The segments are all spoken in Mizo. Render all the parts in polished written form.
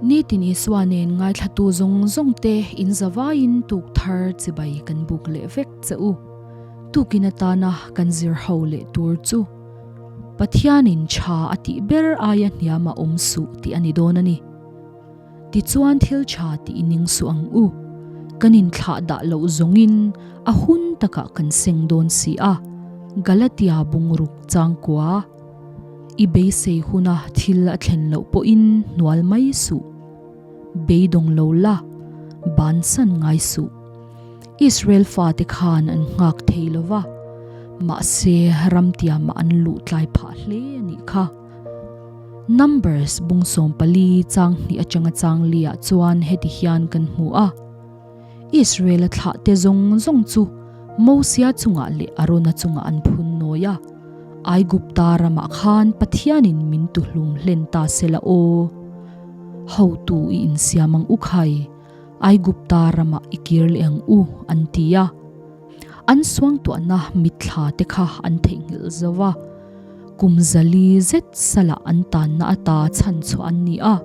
Nitin Isua nen ngaithlatu zawng zawng te in zavaiin tuk thar chibai kan buk leh vek che u. Tukin atana kan zir ho leh tur chu Pathianin tha a tih ber aia hniam a awm suh tih a ni dawn a ni. Tichuan thil tha tih i ning suh ang u. Kan inthlah dah loh zawngin a hun takah kan seng dawn si a, Galatia bungruk changkua. I beisei huna thil a thlen loh pawhin hnual mai suh. Beidawng lo la, bansan ngai suh. Israel fate khan an nghak thei lo va, mahse ramtiamah an luh tlai phah hle a nih kha. Numbers bung 14 chang hnih atanga chang li ah chuan heti hian kan hmu a, Israel-a thlahte zawng zawng chu Mosia chungah leh Arona chungah an phun nawi a, Aigupta ramah khan Pathianin min tuhlum hlen ta sela aw! Hotu i insiam ang u khai, Aigupta ramah i kir leh ang u, an ti a. An suangtuahna mitthla te kha an theihnghilh zo a, kum zali zet salah an tanna ata chhan chhuah an ni a.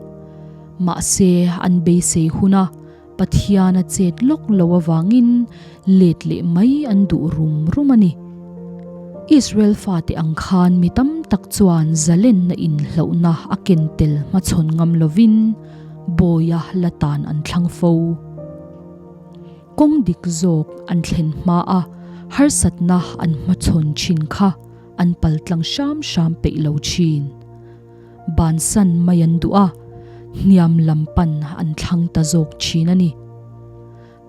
Mahse, an beisei huna Pathian a chet lawk lo avangin let leh mai an duh rum rum a ni. Israel fate ang khan mi tam tak chuan zalenna inhlohna a ken tel hmachhawn ngam lovin bawia la tan an thlang fo. Kawng dik zawk an thlen hma a harsatna an hmachhawn thin kha an paltlang hram hram peih lo thin. Bansan mai an duh a, hniam lam pan an thlang ta zawk thin a ni.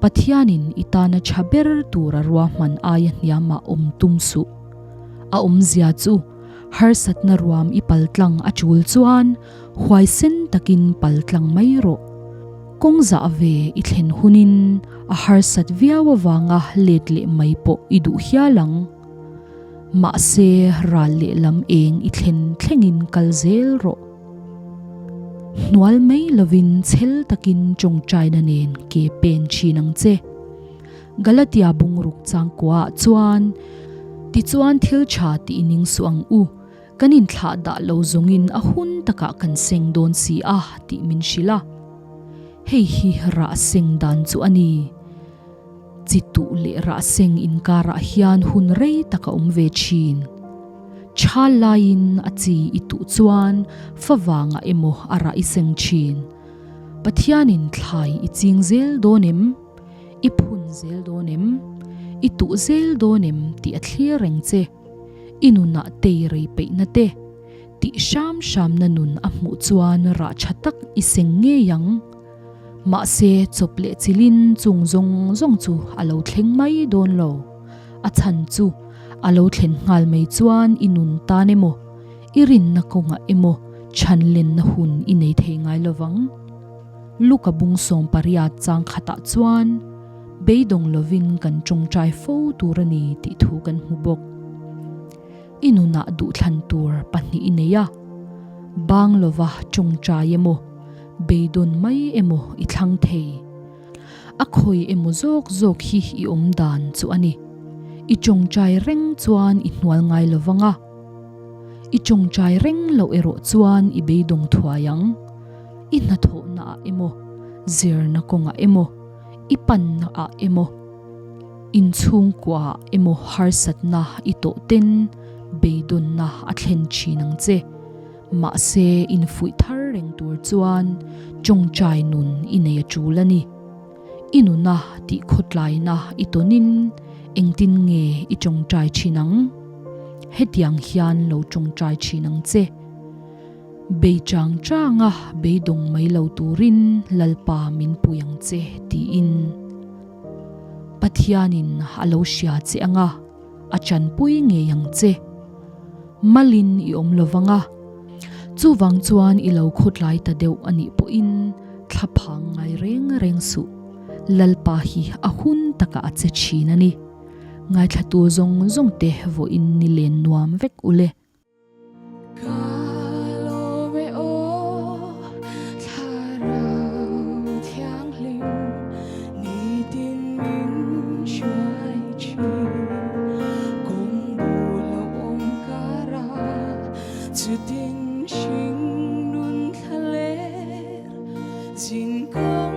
Pathianin i tana tha ber tura ruahman aia hniamah awm tum suh. A awmzia chu harsatna ruam i paltlang a tul chuan huaisen takin paltlang mai rawh. Kawng zah ve i thlen hunin a harsat viau avanga let leh mai pawh i duh hial ang. Mahse ral lehlam eng i thlen thlengin kal zel rawh. Hnual mai lovin chhel takin tawngtaina nen ke pen thin ang che. Galatia bungruk changkuaah chuan, Tichuan thil tha tih i ning suh ang u, Kan inthlah dah lo zawngin a hun takah kan seng dawn si a tih min hrilh a. Hei hi rah seng dan chu a ni. Chi tuh leh rah seng inkarah hian hun rei tak a awm ve thin. Tha laiin a chi i tuh chuan favangah emaw a rah i seng thin. Pathianin thlai i ching zel dawn em? I phun zel dawn em? I tuh zel dawn em tih a thlir reng che. I nunah tei rei peihna te, tih hram hramna nun a hmuh chuan rah tha tak i seng ngei ang. Mahse, chawp leh chilin chung zawng zawng chu a lo thleng mai dawn lo. A chhan chu a lo thlen nghal mai chuan i nun tan emaw, i rinna kawngah emaw chhan lenna hun i nei thei ngai lo vang. Luka bung 18 chang khatah chuan, Beidawng lovin kan tawngtai fo tur a ni tih thu kan hmu bawk. I nunah duhthlan tur pahnih i nei a, bang lova tawngtai emaw, beidawn mai emaw i thlang thei. A khawi emaw zawk zawk hi i awm dan chu a ni. I tawngtai reng chuan i hnual ngai lovang a, i tawngtai reng loh erawh chuan i beidawng thuai ang. I hnathawhnaah emaw, zirna kawngah emaw, I panna ah emaw, inchhungkua ah emaw harsatna i tawh ten beidawnna a thlen thin ang che. Mahse, infuih thar reng tur chuan tawngtai nun i nei a tul a ni. I nuna tih khawtlaina i tawnin engtin nge i tawngtai thin ang? Hetiang hian lo tawngtai thin ang che. Bei chang changa beidawng mai lo turin Lalpa min pui ang che tiin Pathianin a lo hria che anga a chanpui ngei ang che. Malin i awm lo vang a, chuvang chuan i lo khawtlai ta deuh a nih pawhin thlaphang ngai reng reng suh. Lalpa hi a hun takah a che thin a ni. Ngaithlatu zawng zawng te vawiin ni len nuam vek ule. 进攻。